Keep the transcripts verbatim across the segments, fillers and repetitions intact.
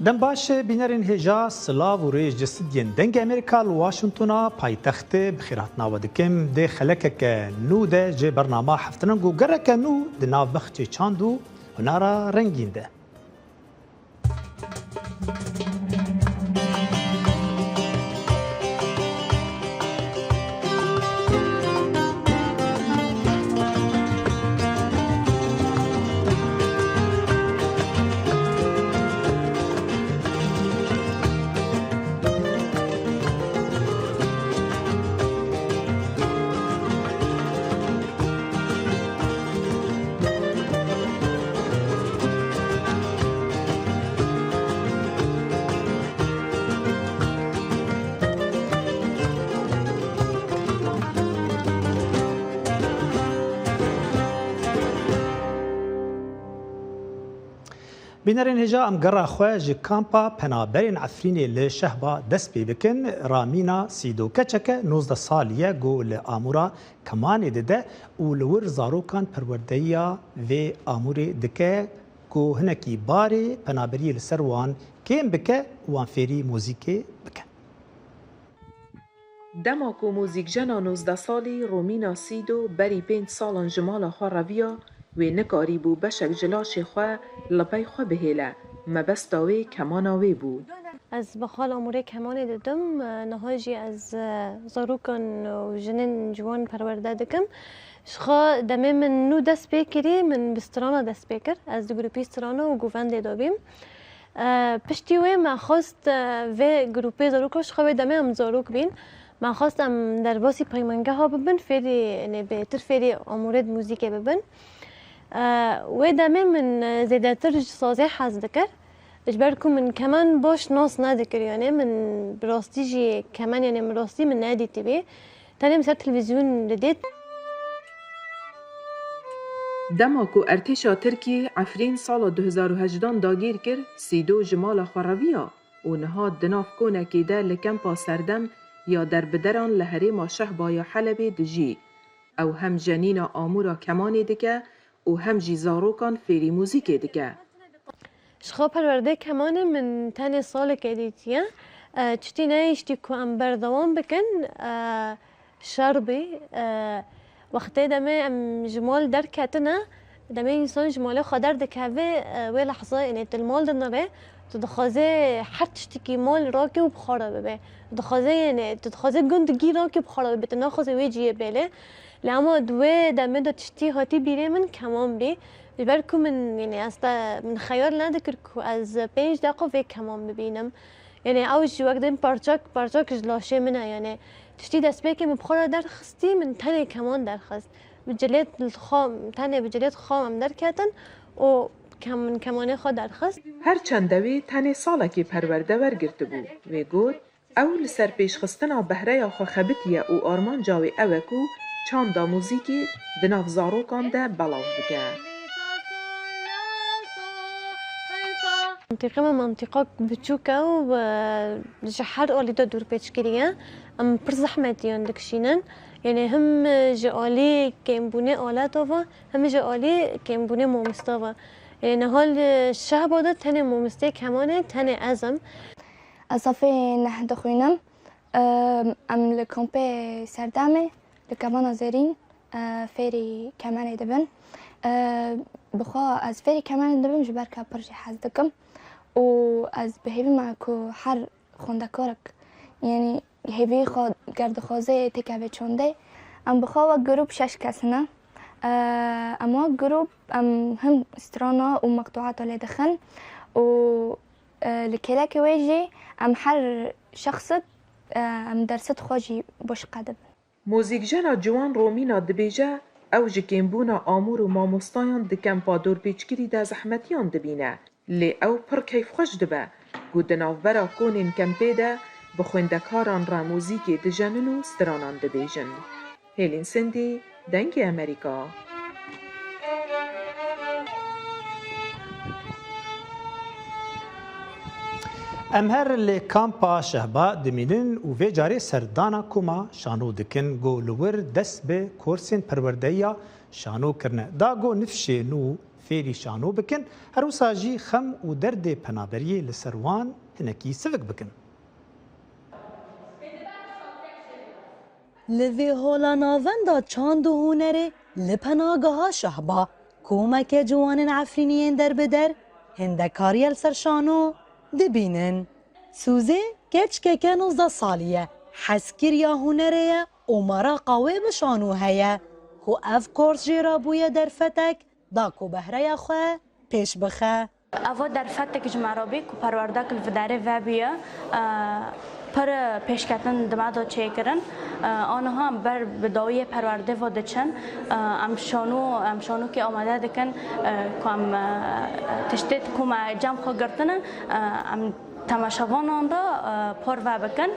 Dem baş, bînerên hêja, silav û rêz ji stûdyên Dengê Amerîka li Washingtona paytextê bi xêrhatina we dikim. Dê xelekeke nû de ji bernama Heftineng û gereke nû di nav bexçê çand û hunara rengîn de. Bînerên hêja, em gera xwe ji kampa penaberên Efrînê li Şehba dest pê bikin. Ramîna Sîdo keçeke nozdeh salî ye ku li amûra kemanê dide û li wir zarokan perwerdeyiya vê amûrê dike ku hinekî barê penaberiyê li ser wan kêm bike û wan fêrî muzîkê bikin. Dema ku muzîkjena nozdeh salî Romîna Sîdo berî pênc salan ji mala xwe reviya, wê nikarîbû beşek ji laşê xwe li pey xwe bihêle, mebesta wê kemana wê bû. Ez bi xwe li amûrê kemanê didim, niha jî ez zarokan û jinên ciwan perwerde dikim. Ji xwe demê min nû dest pê kirî, min bi strana dest pê kir. Ez di grûpî strana û govendê de bîm. E, piştî wê me xwest, e, vê grûpê zarokan, ji xwe wê demê em zarok bîn. Me xwest em derbasî peymangeha bibin, fêrî, yanî bêtir fêrî amûrê di muzîkê bibin. E, wê demê min, e, zêdetir ji sazê hez dikir. Ji ber ku min keman baş nas nedikir, yanî min bi rastî jî keman, yanî min rastî min nedîtibî. Tenê min ser televîzyon didît. Dema ku erdhêşa Tirkiyê Efrîn sala du hezar û hejdan dagîr kir, Sîdo ji mala xwe reviya û niha di nav konekê de li kempa Serdem ya derbideran li herêma Şehba ya Helebê dijî. Ew hem jenîna amûra kemanê dike û hem jî zarokan fêrî muzîkê dike. Ji xwe perwerdê kemanê min tenê salekê dîtiye. E, çitî nehiştî ku em berdewam bikin, e, şer bî. E, wextê demê em ji mal derketine, demê însan ji malê xwe derdikeve, e, wê lehza, yanî tu li mal dinirê, tu dixwazê her tiştekî mal rake û bi xwe re bibe. Tu dixwazê, yanî tu dixwazê gund gî rake bi xwe re bibe, tu naxwazê wê ciyê bêlê. Lê ema di wê demê de tiştî hatî bîrê min keman bî. Ji ber ku min, yanî ez te, min xeyal nedikir ku ez pênc deqa vê keman bibînim. Yanî ew jî wek dibin parçak parçak ji laşê min e. Yanî tiştî destpêkê min bi xwe re derxistî, min tenê keman derxist. Bi cilêt xwe, tenê bi cilêt xwe em derketin û kem-, min kemanê xwe derxist. Her çende wê tenê salekê perwerde wergirtibû. Wê got, Ew li ser pêşxistina behreya xwe xebitiye û armanca wê ew e ku çanda muzîkê di nav zarokan de belav bike. Mintîqa me mintîqa biçûk e û, e, ji her alî de dûrpêçkirî ye. Em pir zehmetiyan dikişînin. Yanî him ji alî kêmbûnê aleta ve, him ji alî kêmbûnê mamosta ve. Yanî niha li Şehba de tenê mamosteyê kemanê, tenê ez im. Ez safê neh dixwînim. Em, em li kampê Serdemê li Kevana Zêrîn, e, fêrî kemenê dibin. E, bi xwe ez fêrî kemenê dibim ji ber ke pir jî hez dikim û ez bi hêvî me ku her xwendekarek, yanî hêvî xwe ger dixwaze têkeve çandê. Em bi xwe wek grûp şeş kes ne. E, em wek grûp em him strana û meqtuata lê dixin û E, li kêlekê wê jî em her şexsik, e, em dersê xwe jî boş qedibin. Muzîkjena ciwan Romîna dibêje, ew ji kêmbûna amûr û mamostayan di kempa dorpêçkirî de zehmetiyan dibîne. Lê ew pir keyfxweş dibe ku di navbera konên kempê de bi xwendekaran re muzîkê dijenin û stranan dibêjin. Hêlîn Sindî, Dengê Amerîka. Em her li kampa Şehba dimînin û vê carê serdana koma Şano dikin, ku li wir dest bi korsên perwerdeyiya Şano kirine. Da ku nifşên û fêrî şano bikin, her wisa jî xem û derdê penaberiyê li ser wan hinekî sivik bikin. Li vê hola navenda çand û hunerê li Penageha Şehba komeke ciwanên Efrîniyên derbider hindekariya li ser şano dibînin. Sûzê keçkeke nozdeh salî ye, hezkiriya hunerê ye û meraqa wê bi şano heye ku ev kors jê re bûye derfetek da ku behreya xwe pêş bixe. Eva derfetek ji me re bî ku perwerdek li vê derê vebûye, e, pir pêşketin di me de çêkirin. E, aniha em ber bi dawiyê perwerdê ve diçin. E, em şano, em şanokê amade dikin, e, ku em, e, tiştê ku me cem xwe girtine, e, em temaşevanan re, e, parve bikin.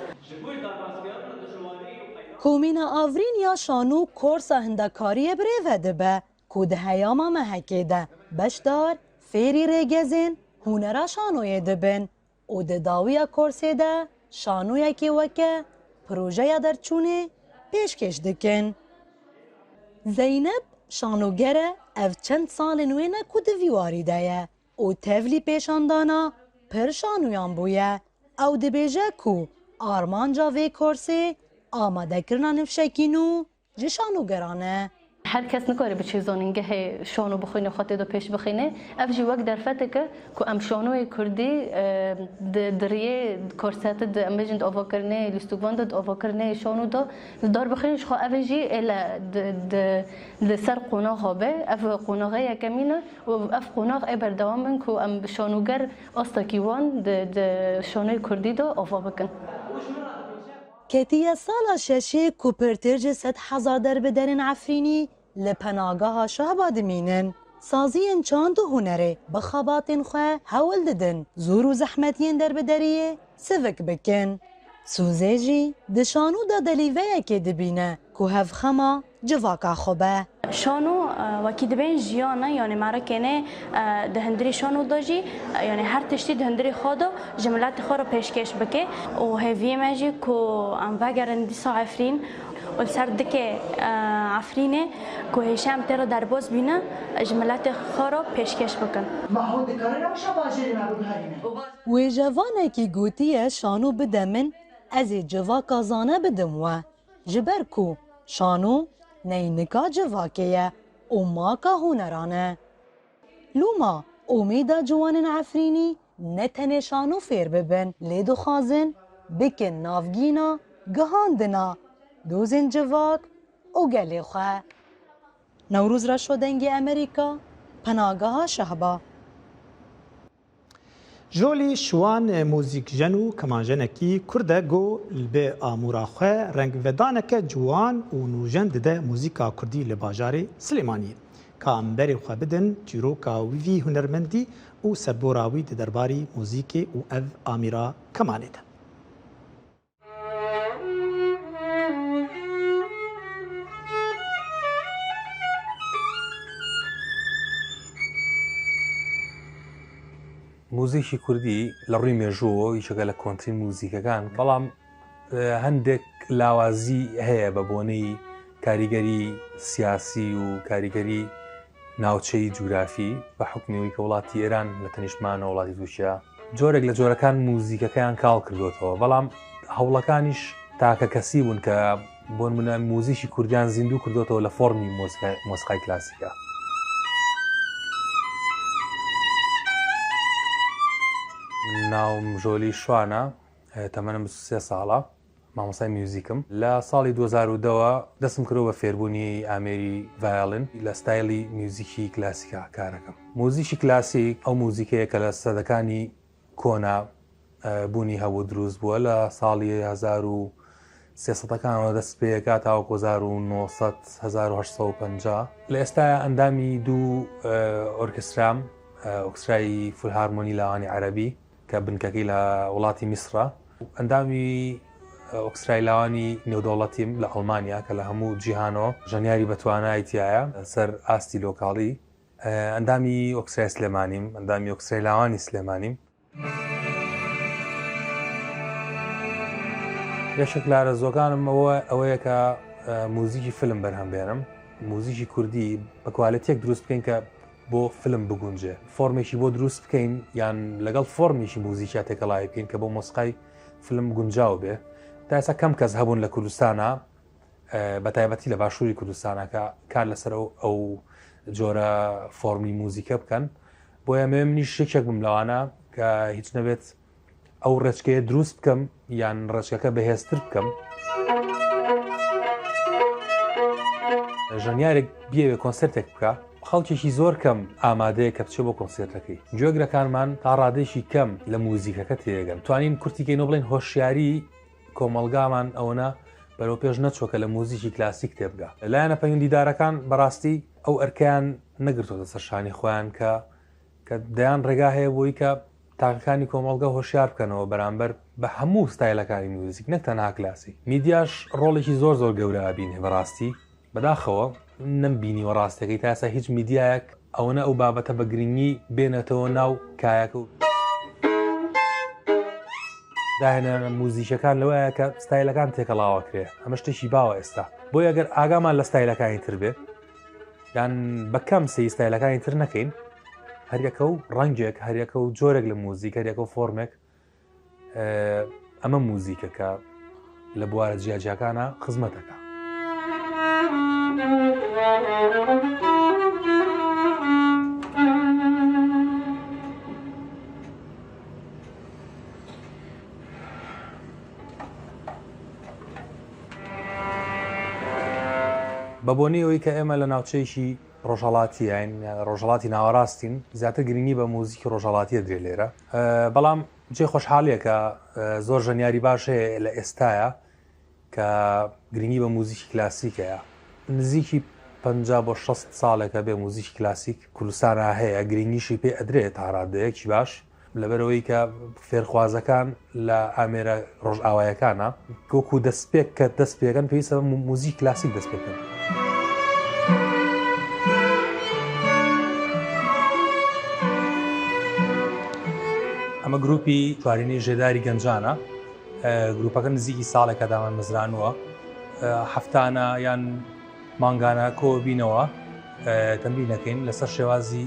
Komîna Avrîn ya şano korsa hindekariyê birêve dibe ku di heyama mehekê de beşdar fêrî rêgezên hunera şanoyê dibin û di dawiya korsê de şanoyekê weke projeya derçûnê pêşkêş dikin. Zeynep şanoger e, ev çend salên wê ne ku di vî warî de ye û tevlî pêşandana pir şanoyan bûye. Ew dibêje ku armanca vê korsê amadekirina nifşekî nû ji şanogeran e. Her kes nikare biçe zanîngehê şano bixwîne, xwe tê de pêş bixîne. Ev jî wek derfetek e ku em şanoyê kurdî, e, di, di riyê korsetê de, em bêjin di avakirinê lîstikvan de, di avakirinê şano de li dar bixîne. Ji xwe ev jî ê le di, di, li ser qonaxa be. Ev qonaxê yekemîn e û ev qonax ê berdewam bin ku em şanoger astekî wan di, di şanoyê kurdî de ava bikin. Ketiye sala şeşê ku pirtir ji sed hezar derbiderên Efrînî li Penageha Şehba dimînin. Saziyên çand û hunerê bi xebatên xwe hewl didin zor û zehmetiyên derbideriyê sivik bikin. Sûzê jî di şano de delîveyekê dibîne ku hevxema civaka xwe be. Şano, e, wekî dibên jiyan e, yanî merekê ne, e, di hundirê şano de jî, e, yanî her tiştî di hundirê xwe de ji miletê xwe re pêşkêş bike û hêviyê me jî ku em vegerin dîsa Efrîn û li ser dikê, e, Efrînê ku hêşe em tê re derbas bîne, ji miletê xwe re pêşkêş bikin. Ma hûn dikarin rewşa bajêrê me biguherînin? Wêjevanekî gotiye şano bide min, ez ê civaka zane bidim we. Ji ber ku şano neynika civakê ye û maka huneran e. Loma umêda ciwanên Efrînî ne tenê şano fêr bibin, lê dixwazin bikin navgîna gihandina dozên civak û gelê xwe. Newroz Reşo, Dengê Amerîka, Penageha Şehba. Jolî Şiwan muzîkjen û kemanjenekî kurd e ku li bi amûra xwe rengvedaneke ciwan û nûjen dide muzîka kurdî li bajarê Silêmaniyê. Ka em berê xwe bidin çîroka wî vî hunermendî û serbora wî di derbarî muzîkê û ev amîra kemanê de. موزیکی کوردی لە ڕووی مێژووەوە یەکێکە لە کۆنترین موزیکەکان، بەڵام، ئە، هەندێک لاوازی هەیە بە بۆنەی کاریگەری سیاسی و کاریگەری ناوچەی جوگرافی، بە حکمی ئەوەی کە وڵاتی ئێران لە تەنیشتمانە وڵاتی تورکیا، جۆرێک لە جۆرەکان موزیکەکەیان کاڵ کردوتەوە، بەڵام هەوڵەکانیش تاکە کەسی بوون کە بۆ نمونە موزیکی کوردیان زیندوو کردوتەوە لە فۆڕمی مۆزیکا-، مۆسیقای کلاسیکە. ناوم ژۆلی شوانە، تەمەنم بیست و سێ ساڵە. مامۆستای میوزیکم. لە ساڵی دوو هەزار و دە وە دەستم کردەوە بە فێربوونی ئامێری ڤایۆلین لە ستایلی میوزیکی کلاسیکا کارەکەم. موزیکی کلاسیک ئەو موزیکەیە کە لە سەدەکانی کۆنا، ئە، بوونی هەبوو، دروست بووە. لە ساڵی هەزار و سێ سەدەکانەوە دەست پێ ئەکا تاوەکو هەزار و نۆ سەد، هەزار و هەشت سەد و پەنجا. لە ئێستایا ئەندامی دوو، ئە، ئۆرکسترام، ئە، ئۆکسترای فولهارمۆنی لاوانی عەرەبی، کە بنکەکەی لە وڵاتی میسرە. ئەندامی ئۆکسترای لاوانی نێودەوڵەتیم لە ئەڵمانیا کە لە هەموو جیهانەوە ژەنیاری بەتوانای تایە سەر ئاستی لۆکاڵی. ئەندامی ئۆکسترای سلێمانیم، ئەندامی ئۆکسترای لاوانی سلێمانیم. یەکێک لە ئارەزوەکانم ئەوە، ئەوەیە کە، ئە، موزیکی فیلم بەرهەم بێنم. موزیکی کوردی بە کوالێتیەک دروست بکەین کە بۆ فیلم بگونجێ. فۆرمێکی بۆ دروست بکەین، یان لەگەڵ فۆرمێکی موزیکیا تێکەڵاوی بکەین کە بۆ مۆسیقای فیلم گونجاو بێ. تا ئێستا کەم کەس هەبوون لە کوردستانا، ئە، بە تایبەتی لە باشووری کوردستانا کە کار لەسەر ئەو، ئەو جۆرە فۆرمی موزیکە بکەن. بۆیە مەوێ منیش یەکێک بم لەوانە کە هیچ نەبێت ئەو ڕێچکەیە دروست بکەم، یان ڕێچکەکە بەهێزتر بکەم. ژەنیارێک بیەوێ کۆنسرتێک بکە، خەڵکێکی زۆر کەم ئامادەیە کە بچێ بۆ کۆنسرتەکەی. گوێگرەکانمان تا ڕادێکی کەم لە موزیکەکە تێگەن. توانین کورتیکەینەوە بڵێن هۆشیاری کۆمەڵگامان ئەوەنە بەرەو پێش نەچووە کە لە موزیکی کلاسیک تێبگا. لەلایەنە پەیوەندیدارەکان بەڕاستی ئەو ئەرکەیان نەگرتووەتە سەر شانی خۆیان کە، کە دەیان ڕێگا هەیە بۆی کە تاکەکانی کۆمەڵگە هۆشیار بکەنەوە بەرامبەر بە هەموو ستایلەکانی میوزیک، نەک تەنها کلاسیک. میدیاش ڕۆڵێکی زۆر زۆر گەورە ئەبینێ بەڕاستی. بەداخەوە نەمبینیوە ڕاستیەکەی تا ئێستا هیچ میدیایەک ئەوەنە ئەو بابەتە بە گرنگی بێنێتەوە ناو کایەکە و داهێنانە موزیکەکان لەوەیە کە ستایلەکان تێکەڵاوە کرێ. ئەمە شتێکی باوە ئێستا. بۆیە گەر ئاگامان لە ستایلەکانی تر بێ، یان بە کەم سەیری ستایلەکانی تر نەکەین، هەریەکە و ڕەنگێک، هەریەکە و جۆرێک لە موزیک، هەریەکە و فۆرمێک، ئە، ئەمە موزیکە کە لە بوارە جیاجیاکانە خزمەتەکە. بە بۆنەی ئەوەی کە ئێمە لە ناوچەیەکی ڕۆژهەڵاتیین، ڕۆژهەڵاتی ناوەڕاستین، زیاتر گرنگی بە موزیکی ڕۆژهەڵاتی دەدرێ لێرە. ئە، بەڵام جێ خۆشحاڵیە کە، ئە، زۆر ژەنیاری باش هەیە لە ئێستایا کە گرنگی بە موزیکی کلاسیک هەیە. نزیکی پەنجا بۆ شەست ساڵێکە بێ موزیکی کلاسیک کوردستانا هەیە، گرنگیشی پێ ئەدرێت تا ڕادەیەکی باش. لەبەرەوەی کە فێرخوازەکان لە ئامێرە ڕۆژئاوایەکانە، وەکو دەستپێک کە دەست پێکەن، پێویستە بە مو-، موزیک کلاسیک دەست پێکەن. ئەمە گروپی چوارینەی ژێداری گەنجانە. ئە، گروپەکە نزیکی ساڵێکە دامەزرانووە. ئە، هەفتانە یان مانگانە کۆبینەوە، ئە، تەمرین دەکەین لەسەر شێوازی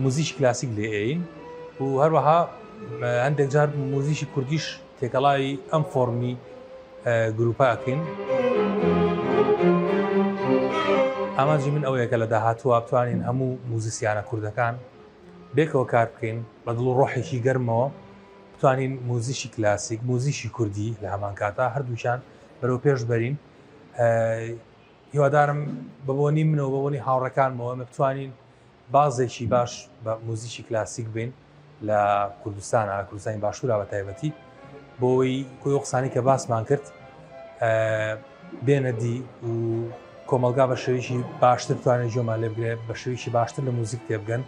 موزیکی کلاسیک لێ ئەین و هەروەها، ئە، هەندێک جار موزیکی کوردیش تێکەڵاوی ئەم فۆرمی، ئە، گروپە ئەکەین. ئامانجی من ئەوەیە کە لە داهاتووە بتوانین هەموو موزیسیانە کوردەکان بێکەوە کار بکەین، بە دڵ و ڕۆحێکی گەرمەوە بتوانین موزیکی کلاسیک، موزیکی کوردی لە هەمان کاتا هەردووکیان بەرەو پێش بەرین. ئە، هیوادارم بە بۆنی منەوە، بە بۆنی هاوڕێکانمەوە، ئێمە بتوانین بازێکی باش بە موزیکی کلاسیک بین لە کوردستانا، لە کوردستانی باشوورا بە تایبەتی، بۆ ئەوەی کۆی ئەو قسانەی کە باسمان کرد، ئە، بێنە دی و کۆمەڵگا بە شێوەیەکی باشتر بتوانێت گوێمان لێ بگرێت، بە شێوەیەکی باشتر لە موزیک تێبگەن.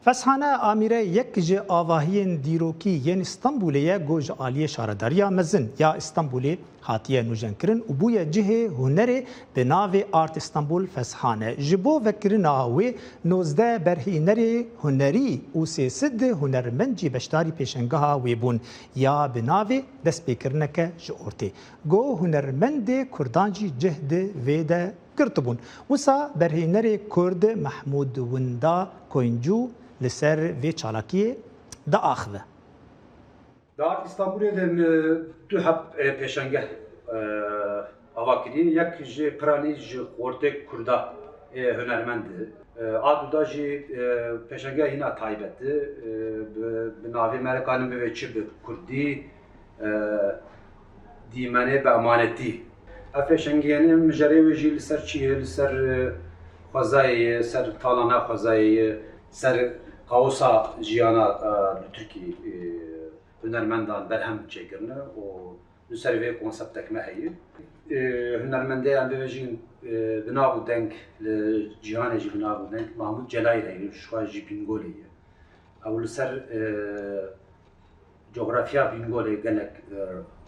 Feshane Amîre yek ji avahiyên dîrokî yên Stenbolê ye ku ji aliyê Şaredariya Mezin ya Stenbolê hatiye nûjenkirin û bûye cihê hunerê bi navê Art Istanbul Feshane. Ji bo vekirina wê nozdeh berhînerê hunerî û sê sed hunermend jî beşdarî pêşengeha wê bûn ya bi navê Destpêkirineke ji Ortê. Go hunermendê Kurdan jî cih di vê de girtibûn. Wisa berhînerê Kurd Mehmûd Winda Koyncû li ser vê çalakiyê diaxive. Di Art Îstanbulê de me du heb, e, pêşengeh, e, ava kiriye. Yek ji Piranî ji xortê Kurda, e, hunermend e. E, a duda jî, e, pêşengeh hîna taybet e. E, bi, bi navê Mereka Nimivê Çi Bi Kurdî, e, Dîmenê Bi Emanetî. Ev pêşengiyên mijarê wê jî li ser çi ye? Li ser, e, xwezayê ye, ser talana xwezayê ye, ser kaosa jiyana, e, li Tirkî, e, hunermendan berhem çêkirine û li ser vê konseptek me heye. E, hunermendê em bibêjin, e, bi nav û deng li cîhanê jî bi nav û deng Mahmûd Celayî re ye, ji xwe jî Bîngolê ye. Ew li ser, e, cografya Bîngolê gelek, e,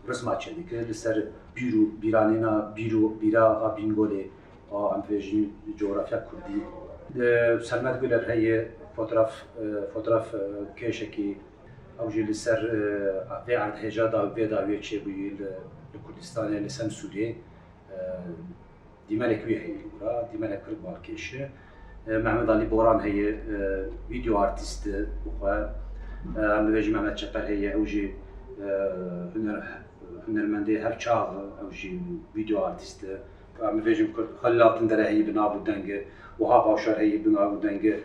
rizma çêdike, li ser bîr û bîranîna, bîr û bîra a Bîngolê, a em bibêjin cografya kurdî. E, Selmet Guler heye, fotograf, e, fotograf, e, kêşekî, Ew jî li ser, e, vê erdhêja da, vê dawiyê çêbûyî li, li Kurdistanê, li Semsûrê, e, dîmenek wî heye li wira, dîmenek pir balkêş e. E, Mehmet Alî Boran heye, e, vîdeo artîst e bi xwe. E, em bibêjin Mehmet Çeper heye, ew jî, e, huner-, hunermendê her çax e, ew jî vîdeo artîst e. Em bibêjin Kurd Xelîl Altındere heye bi nav û deng e, Wahap Avşar heye bi nav û deng e.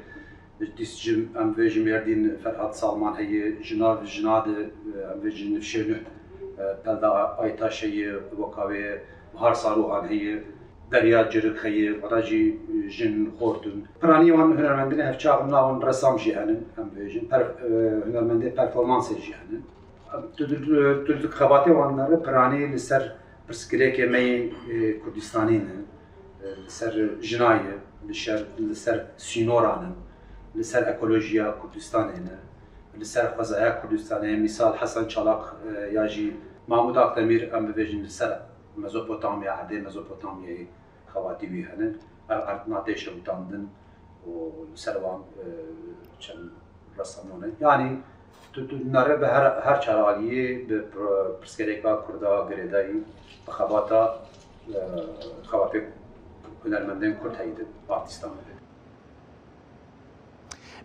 Dîs ji, em bê ji Mêrdîn Ferhat Salman heye, jina, jina de, em bê ji Nifşê Nuh, e, Pelda Aytaş heye, weka wê Bahar Saruhan heye, Derya Cirik heye, vana jî jin xort in. Piranî wan hunermendinê hevçax, na wan resam jî henin, em bêjin, per-, e, hunermendê performansê jî henin. Tu, tu, tu, tu xebatê wan nere piranî li ser pirsgirêkê me yê, e, Kurdistanê ne, e, li ser jina ye, li şer, li ser sînoran in, li ser ekolojiya Kurdistanê ne, li ser xwezaya Kurdistanê ye. Mîsal Hesen Çalak, e, ya jî Mahmûd Akdemîr, em bibêjin li ser Mezopotamya, erdê Mezopotamyayê xebatî wî hene. Ev erd nate şewitandin û li ser wan, e, çend resaman e. Yanî tu, tu nere bi her, her çar aliyê bi pir-, pirsgirêka Kurda girêdayî, bi xebata, e, xebatê hunermendên Kurd heyî di artîstan de.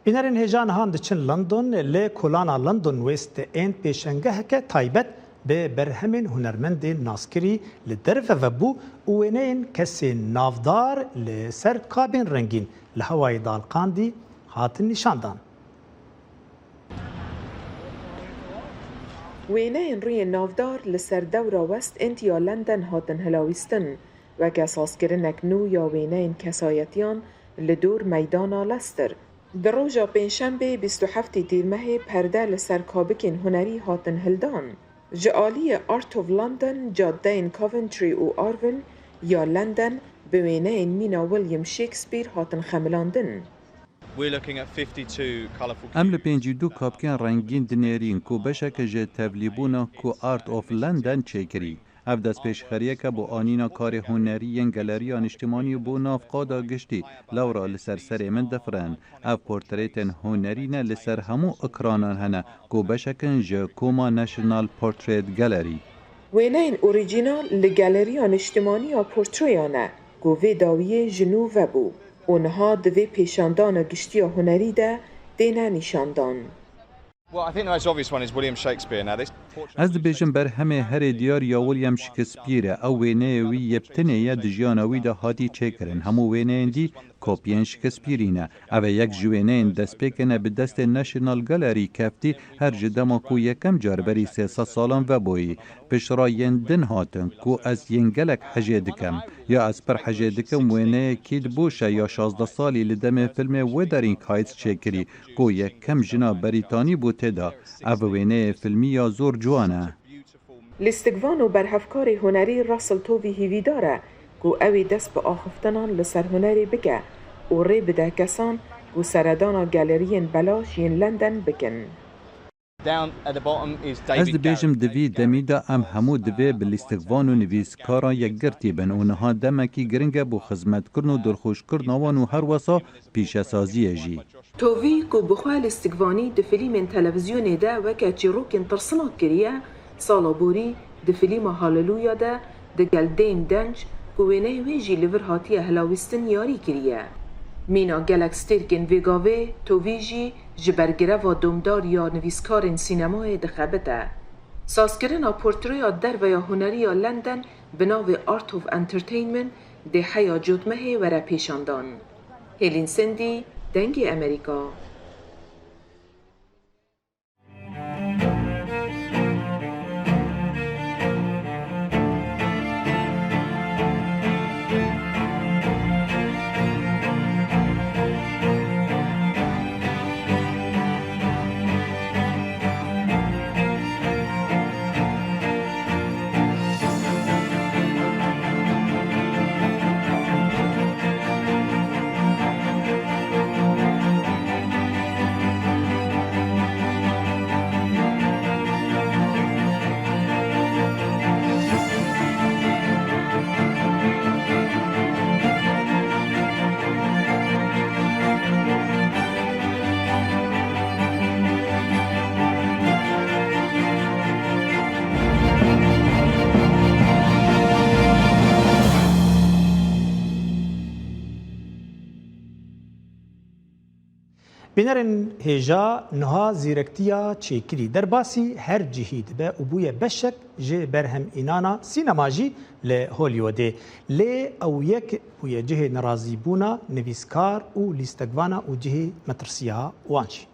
Bînerên hêja niha diçin London, li kolana London West End pêşengeheke taybet bi berhemên hunermendên naskirî li derve vebû û wêneyên kesên navdar li ser kabên rengîn li hewayê dalqandî hatin nîşandan. Wêneyên rûyên navdar li ser dewra West End ya London hatin hilawîstin, weke sazkirinek nû ya wêneyên kesayetiyan li dor meydana Leicester. Di roja pêncşembê bîst û heftê Tîrmehê perde li ser kabikên hunerî hatin hildan. Ji aliyê Art of London, caddeyên Coventry û Arvin ya London bi wêneyên mîna William Shakespeare hatin xemilandin. We're looking at fifty-two colourful Em li pêncî du kabkên rengîn dinêrîn ku beşeke ji tevlîbûna ku Art of London çêkirî. Ev destpêşxeriyeke bo anîna karê hunerî yên Galeriya Niştimanî bo nav qada giştî, lewra li ser serê min difirin. Ev portretên hunerî ne, li ser hemû ekranan hene, ku beşek in ji koma National Portrait Gallery. Wêneyên orîjînal li Galeriya Niştimanî ya Portroya ne, ku vê dawiyê ji nû vebû û niha di vê pêşandana giştî ya hunerî de têne nîşandan. Well, I think the most obvious one is William Shakespeare. Now, this portrait Ez dibêjim berhemê herê diyar ya William Shakespeare e. Ew wêneyê wî yê bi tinê ye, di jiyana wî de hatî çêkirin. Hemû wêneyên dî kopiyên Shakespeare ne. Ev e yek ji wêneyên destpêkê ne bi destê National Gallery keftî, her ji dema ku yekem car berî sê sed salan veboyî. Piştre yên din hatin ku ez yên gelek hejê dikim. Ya ez pir hejê dikim wêneyê Kate Bush e ya şazdeh salî li demê filmê Wuthering Heights çêkirî, ku yekem jina Berîtanî bû tê de. Ev wêneyê filmî ya zor ciwan e. Lîstikvan û berhevkarê hunerî Russell Tovey hîvîdar e ku ew ê dest bi axiftinan li ser hunerê bike û rê bide kesan ku seredana galeriyên belaş yên London bikin. Down at the bottom is Ez David dibêjim Garrett. Di vî demî de em hemû divê bi lîstikvan û nivîskaran yekgirtî bin û niha demekî giring e bo xizmetkirin û dilxweşkirina wan û her wesa pîşesaziyê jî. Tovî ku bi xwe lîstikvanî di filîmên televîzyonê de weke çîrokên tirsinak kiriye, sala borî di filîma Hallelujah de digel Dame Dench ku wêneyê wê jî li vir hatiye hilawîstin yarî kiriye. Mîna gelek stêrkên vê gavê Tovî jî ji ber greva domdar ya nivîskarên sînemayê dixebite. Sazkirina portreya derveya hunerî ya London bi navê Art of Entertainment dê heya cotmehê were pêşandan. Hêlîn Sendî, Dengê Emerîka. Bînerên hêja niha zîrektiya çêkirî derbasî her cihî dibe û bûye beşek ji berhemînana sînema jî li Hollywoodê. Lê ew yek bûye cihê nerazîbûna nivîskar û lîstekvana û cihê metirsiya wan jî.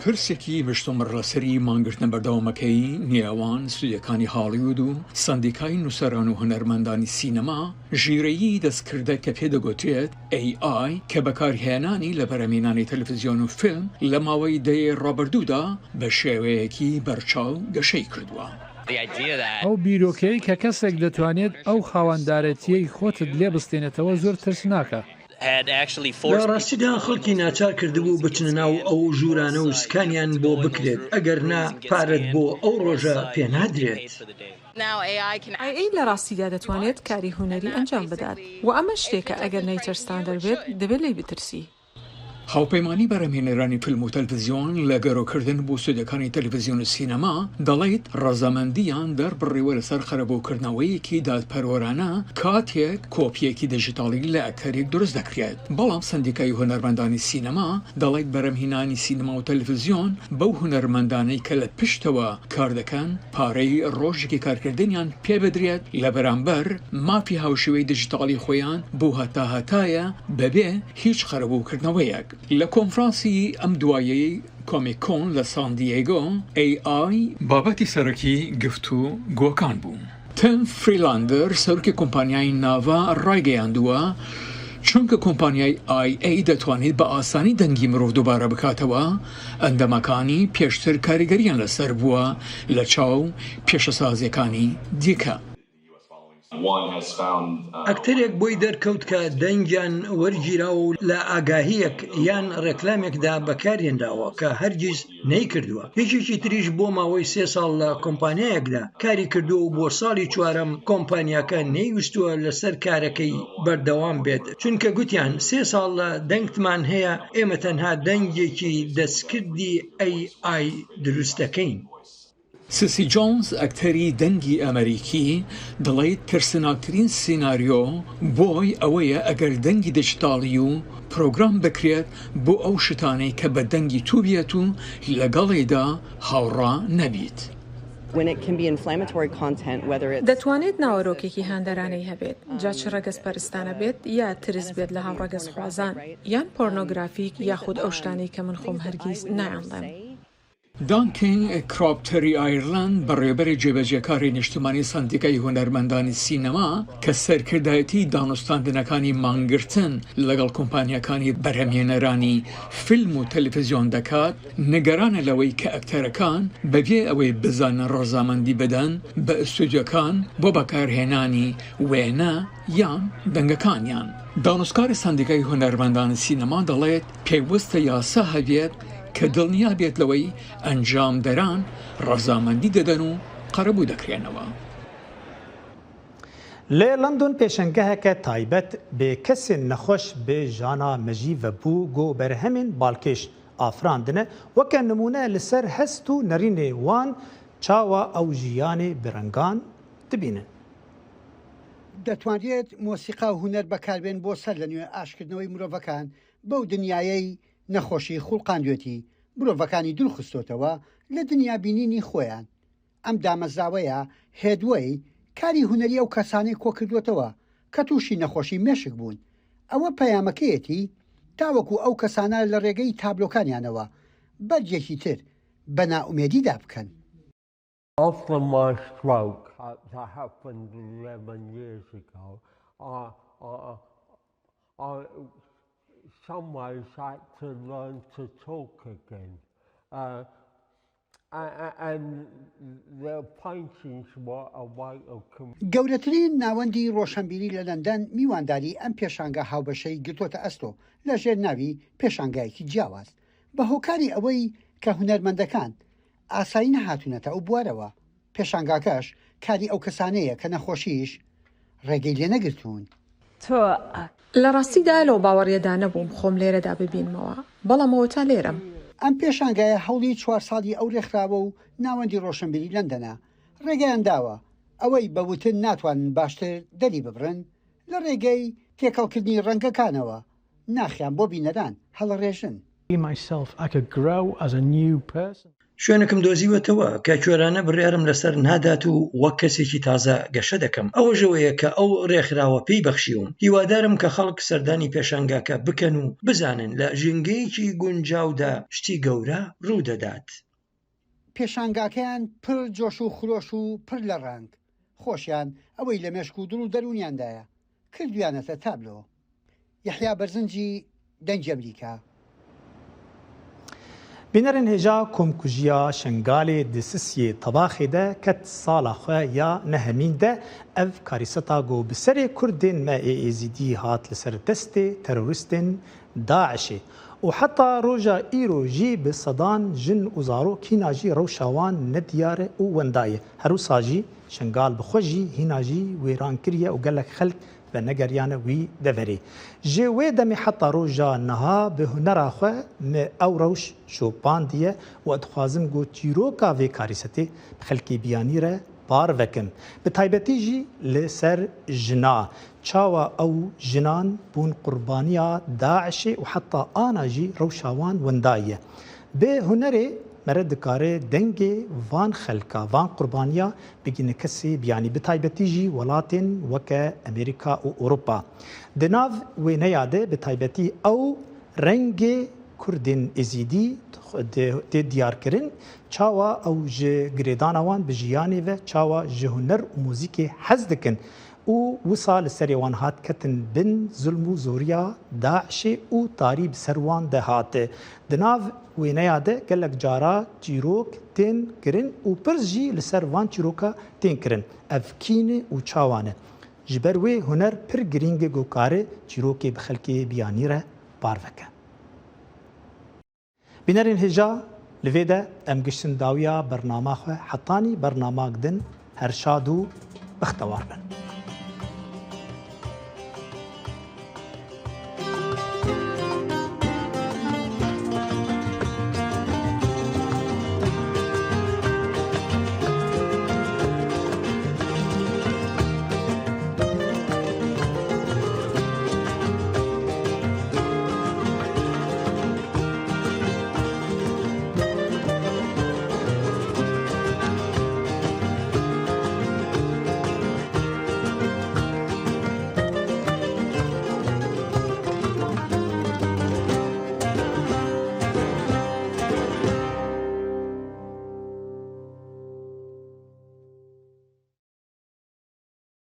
پرسێکی مشتومڕ لەسەری مانگرتنە بەردەوامەکەی نێوان ستودیۆکانی هاڵیوود و سەندیکای نووسەران و هونەرمەندانی سینەما ژیرەیی دەستکردە کە پێ دەگوترێت AI کە بەکارهێنانی لە بەرەمینانی تەلەفزیۆن و فیلم لە ماوەی دەیە ڕابردوودا بە شێوەیەکی بەرچاو گەشەی کردووە. ئەو بیرۆکەی کە کەسێک دەتوانێت ئەو خاوەندارێتیەی خۆتت لێ بستێنێتەوە زۆر ترسناکە. لە ڕاستیدا خەڵکی ناچار کردبوو بچنە ناو ئەو ژوورانە و سکانیان بۆ بکرێت، ئەگەر نا پارەت بۆ ئەو ڕۆژە پێنادرێت. ئەی لە ڕاستیدا دەتوانێت کاری هونەری ئەنجام بدات و ئەمە شتێکە ئەگەر نەیترستان دەربێت دەبێت لی بترسی. هاوپەیمانی بەرەمهێنەرانی فیلم و تەلەفزیۆن لە گەرۆکردن بۆ ستۆدیۆکانی تەلەفزیۆن و سینەما دەڵێت ڕەزامەندیان دەربڕیوە لەسەر خەرەبووکردنەوەیەکی دادپەروەرانە کاتێک کۆپیەکی دیجیتاڵی لە ئەکتەرێک دروست دەکرێت. بەڵام سەندیکای هونەرمەندانی سینەما دەڵێت بەرەمهێنانی سینەما و تەلەفزیۆن بەو هونەرمەندانەی کە لە پشتەوە کار دەکەن پارەی ڕۆژێکی کارکردنیان پێ بدرێت لە بەرامبەر مافی هاوشێوەی دیجیتاڵی خۆیان بۆ هەتا هەتایە بەبێ هیچ خەرەبووکردنەوەیەک. لە کۆنفرانسی ئەم دوایەی کۆمیکۆن لە سان دیێگۆ AI بابەتی سەرەکی گفت و گۆکان بوو. تیم فریلاندەر سەرۆکی کۆمپانیای ناڤا ڕایگەیاندووە چونکە کۆمپانیای IA دەتوانێت بە ئاسانی دەنگی مرۆڤ دووبارە بکاتەوە، ئەندەمەکانی پێشتر کاریگەریان لەسەر بووە لە چاو پێشەسازیەکانی دیکە. ئەکتەرێک بۆی دەرکەوت کە دەنگیان وەرگیراوە و لە ئاگاهیەک یان ڕێکلامێکدا بەکارهێنراوە کە هەرگیز نەیکردووە. یەکێکی تریش بۆ ماوەی سێ ساڵ لە کۆمپانیایەکدا کاری کردووە و بۆ ساڵی چوارەم کۆمپانیاکە نەیویستووە لەسەر کارەکەی بەردەوام بێت، چونکە گوتیان سێ ساڵە دەنگتمان هەیە، ئێمە تەنها دەنگێکی دەستکردی AI دروست دەکەین. سیسی جۆنز ئەکتەری دەنگی ئەمریکی دەڵێت ترسناکترین سیناریۆ بۆی ئەوەیە ئەگەر دەنگی دیجیتاڵی و پرۆگرام بکرێت بۆ ئەو شتانەی کە بە دەنگی تو بێت و لەگەڵیدا هاوڕا نەبیت. When it can be inflammatory content, whether it's دەتوانێت ناوەرۆکێکی هاندەرانەی هەبێت، جا چ ڕەگەز پەرستانە بێت یا ترس بێت لە هاوڕەگەز خوازان یان پۆرنۆگرافیک یاخود ئەو شتانەی کە من خۆم هەرگیز نایانڵێم. دانکین کراپتەری ئایرلند بەڕێوەبەری جێبەجێکاری نیشتمانی سەندیکای هونەرمەندانی سینەما کە سەرکردایەتی دانوستاندنەکانی مانگرتن لەگەڵ کۆمپانیەکانی بەرهەمهێنەرانی فیلم و تەلەفزیۆن دەکات، نیگەرانە لەوەی کە ئەکتەرەکان بەبێ ئەوەی بزانن ڕەزامەندی بدەن بە ئستودیۆکان بۆ بەکارهێنانی وێنە یان دەنگەکانیان. دانوستکاری سەندیکای هونەرمەندان سینەما دەڵێت پێویستە یاسا هەبێت کە دڵنیا بێت لەوەی ئەنجامدەران ڕەزامەندی دەدەن و قەرەبوو دەکرێنەوە. Li London pêşengeheke taybet bi kesên nexweş bi jana mejî vebû ku berhemên balkêş afirandine, weke nimûne li ser hest û nerînê wan çawa ew jiyanê bi rengan dibînin. دەتوانرێت مۆسیقا و هونەر بەکاربێن بۆ سەر لە نوێ ئاشکردنەوەی مرۆڤەکان بەو دنیایەی نەخۆشی خوڵقاندوێتی، مرۆڤەکانی دوور خستۆتەوە لە دنیا بینینی خۆیان. ئەم دامەزراوەیە هێدوەی کاری هونەری ئەو کەسانەی کۆکردووەتەوە کە تووشی نەخۆشی مێشک بوون. ئەوە پەیامەکەیەتی تاوەکو ئەو کەسانە لە ڕێگەی تابلۆکانیانەوە بەرگێکی تر بە نائومێدیدا بکەن. After my stroke, uh, that happened eleven years ago, I, I, I, some ways had to learn to talk again. Uh, a- a- and the paintings were a way of communicating. گەورەترین ناوەندی ڕۆشنبیری لە لەندەن میوانداری ئەم پێشانگە هاوبەشەی گرتوتە ئەستۆ لە ژێر ناوی پێشانگایەکی جیاواز، بە هۆکاری ئەوەی کە هونەرمەندەکان ئاسایی نەهاتوونەتە ئەو بوارەوە. پێشانگاکەش کاری ئەو کەسانەیە کە نەخۆشیش ڕێگەی لێ نەگرتوون. لە ڕاستیدا لەو باوەڕیەدا نەبووم خۆم لێرەدا ببینمەوە، بەڵام ئەوە تا لێرەم. ئەم پێشانگایە هەوڵی چوار ساڵی ئەو ڕێکخراوە و ناوەندی ڕۆشنبیری لەندەنە ڕێگەیان داوە، ئەوەی بە وتن ناتوانن باشتر دەری ببڕن لە ڕێگەی تێکەڵکردنی ڕەنگەکانەوە. ناخیان بۆ بینەران هەڵەڕێژن. Myself, I could grow as a new person. شوێنکم دۆزیوەتەوە کە کوێرانە بڕیارم لەسەر نادات و وەک کەسێکی تازە گەشە دەکەم. ئەوە ژەوەیە کە ئەو ڕێکخراوە پێی بەخشیوم. هیوادارم کە خەڵک سەردانی پێشانگاکە بکەن و بزانن لە ژینگەیەکی گونجاودا شتی گەورە ڕوو دەدات. پێشانگاکەیان پڕ جۆش و خرۆش و پڕ لە ڕەنگ خۆشیان ئەوەی لە مێشک و دڵ و دەروونیاندایە کردویانەتە تابلۆ. یەحیا بەرزنجی، دەنگی ئەمریکا. Bînerên hêja komkujiya Şengalê di Sisiyê Tebaxê de ket sala xwe ya nehemîn de ev karîseta ku bi serê Kurdên me ê Êzîdî hat li ser destê terorîstên DAIŞê û heta roja îro jî bi sedan jin û zarok hîna jî rewşa wan nediyar e û wenda ye. Her wisa jî Şengal bi xwe jî hîna jî wêran kiriye û gelek xelk venegeriyane wî deverê. Ji wê demê heta roja niha bi hunera xwe me ew rewş şopandiye û ez dixwazim ku çîroka vê karîsetê bi xelkê biyanî re parve kim. Bi taybetî jî li ser jina. Çawa ew jinan bûn qurbaniya DAIŞê û heta ana jî rewşa wan wendayî ye. Bi hunerê mere dikare dengê van xelka, van qurbaniya bigihîne kesê biyanî, bi taybetî jî welatên weke Amerîka û Ewropa. Di nav wêneya de bi taybetî ew rengê Kurdên Êzîdî tê diyarkirin, çawa ew ji girêdana wan bi jiyanê ve, çawa ji huner û muzîkê hez dikin û wisa li serê wan hat ketin bin zulm û zoriya DAIŞê û tarî bi ser wan de hate. Di nav wêneya de gelek cara çîrok tên kirin û pirs jî li ser van çîroka tên kirin. Ev kî ne û çawa ne? Ji ber wê huner pir girîng e ku kare çîrokê bi xelkê biyanî re parve ke. Bînerên hêja, li vê de em giştin dawiya bernama xwe, hetanî bernamak din, her şad û bextewar bin.